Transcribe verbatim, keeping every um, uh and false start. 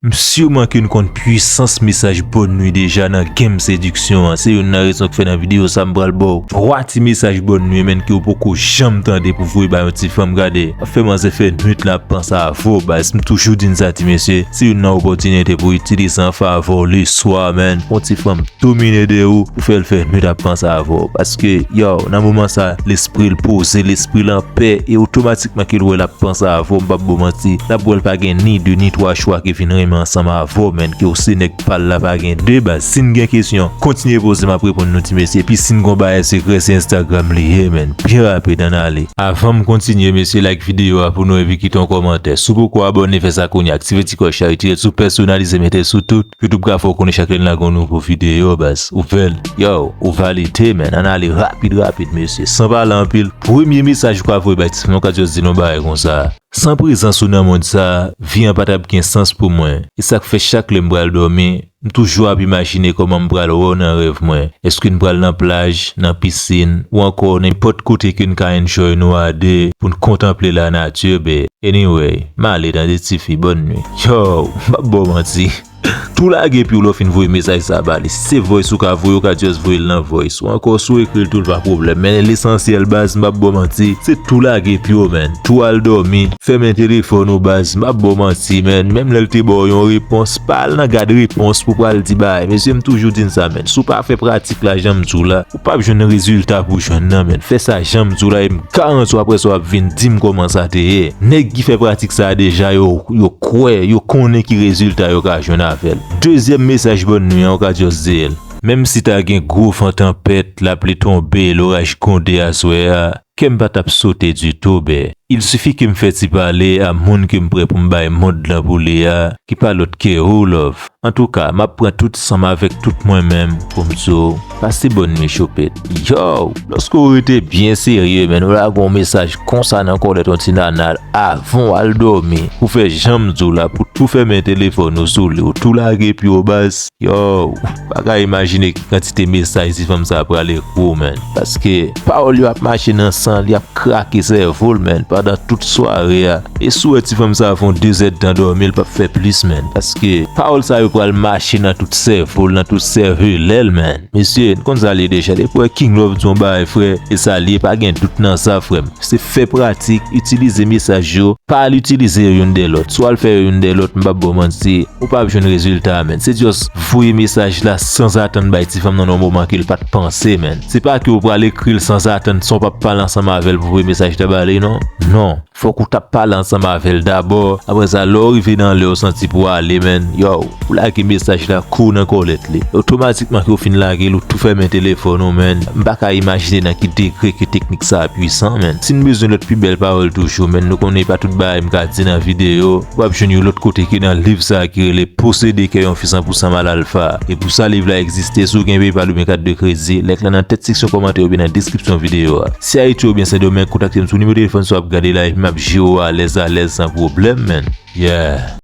M siman ke n konn pwisans mesaj bòn nwi deja nan game sediksyon an. Se youn nan rezon k fè nan videyo sa m pral ba w twa ti mesaj bòn nwi, menn, ke w poko janm tande pou voye ba yon ti fanm gade. W ap fè manzè fè nwit la ap panse avè w, baz. M toujou di n sa, ti mesye. Se youn nan opòtinite pou itilize an favè w leswa, menn. Yon ti fanm domine de ou, ou fè l fè nwit ap panse avè w. Paske, yo, nan moman sa, lespri l poze, lespri l anpè, e otomatikman ke l wè l ap panse avè w, m p ap ba w manti, l ap wè l pa gen ni de ni twa chwa ke vin renmen ansanm avè w, menn, ke w se nèg pa l la, pa gen de, baz. Si n gen kesyon, kontinye poze, m ap reponn nou, ti mesye. Epi si n gon bagay sekrè, se Instagram li ye, menn. Byen rapid, ann ale. Avan m kontinye, mesye, like videyo a pou nou epi kite yon kòmantè. Si w poko abòne, fè sa kounye a. Aktive ti klòch la, retire l sou pèsonalize, mete l sou tout. YouTube ka fè w konnen chak lè n lage yon nouvo videyo, baz. Ou fè l. Yo, ou valide, menn. Ann ale rapid, rapid, mesye. San pale anpil, premye mesaj ou ka voye bay ti fanm nan, ou ka just di l yon bagay konsa: San prezans ou nan mond sa, vi an pa t ap gen sans pou mwen. E sa k fè chak lè m pral dòmi, m toujou ap imajine kòman m pral wè w nan rèv mwen. Èske n pral nan plaj, nan pisin, ou ankò nenpòt kote ke n ka enjoy nou a de pou n kontanple lanati, be. Anyway, m ale, tande, tifi, bòn nwi. Yo, m p ap ba w manti. Tou lage pye w lè w fin voye mesaj sa ba li. Si se voice ou ka voye, ou ka just voye l nan voice. Ou ankò, si w ekri l tou, l pa pwoblèm. Men lesansyèl, baz, m p ap ba w manti, se tou lage pye w, menn. Tou al dòmi, fèmen telefòn ou, baz, m p ap ba w manti, menn. Menm lè l te ba w yon repons, pa al nan gad repons pou pral di bagay. Mesye, m toujou di n sa, menn. Si w pa fè pratik la, jan m di w la, ou p ap jwenn rezilta pou jwenn nan, menn. Fè sa jan m di w la, e m garanti w, apre sa w ap vin di m kòman sa te ye. Nèg ki fè pratik sa a deja, yo, yo kwè, yo konnen ki rezilta yo ka jwenn avè l. Dezyèm mesaj bòn nwi an, ou ka just di l: Menm si ta gen gwo van tanpèt, lapli tonbe, loraj gwonde aswè a, kè m pa t ap sote ditou, bè. Il sifi ke m fè ti pale a moun ke m prè pou m bay mond lan pou li a, ki pa lòt ke ou, love. Antouka, m ap pran tout san m avèk tout mwen menm pou m di w, pase bòn nwi, Choupit. Yo, lòske w rete byen serye, menn, ou lage yon mesaj konsa nan kòlèt yon ti nana avan w al dòmi, pou fè jan m di w la, pou tou fèmen telefòn ou sou li, ou tou lage pye w, baz. Yo, ou pa ka imajine ki kantite mesaj ti fanm sa a pral ekri w, menn. Paske pawòl yo ap mache nan san l, y ap krake sèvo l, menn, pandan tout sware a. E si w wè ti fanm sa a fè yon de zèdtan dòmi, l p ap fè plis, menn. Paske pawòl sa yo pral mache nan tout sèvo l, nan tout sèvelè l, menn. Mesye, n konn sa l ye deja. Depi w wè King Love di yon bagay, frè, e sa l ye, pa gen dout nan sa, frè m. Se fè pratik, itilize mesaj yo, pa al itilize yo youn dèyè lòt. Si w al fè yo youn dèyè lòt, m p ap ba w manti, ou p ap jwenn rezilta a, menn. Se just voye mesaj la sanzatann bay ti fanm nan nan yon moman ke l pa t panse, menn. Se pa ke w pral ekri l sanzatann san w p ap pale ansanm avè l pou voye mesaj la ba li, non. Non. Fòk ou t ap pale ansanm avè l dabò. Apre sa, lè w rive nan lè w santi pou w ale, menn, yo, ou lage mesaj la kou nan kòlèt li. Otomatikman ke w fin lage l, ou tou fèmen telefòn ou, menn. M pa ka imajine nan ki degre ke teknik sa a pwisan, menn. Si n bezwen lòt pi bèl pawòl toujou, menn, nou konnen pa tout bagay m ka di nan videyo, w ap jwenn yo lòt kote ke nan liv sa a ki rele Posede kè yon fi san pou san mal alfa. E pou sa liv la egziste, si w gen PayPal oubyen kat de kredi, link lan nan tèt seksyon kòmantè oubyen nan deskripsyon videyo a. Si Ayiti oubyen Sendomeng, kontakte m sou nimewo telefòn sa w ap gade la, epi m ap jere w alèz alèz san pwoblèm, menn. Yeah.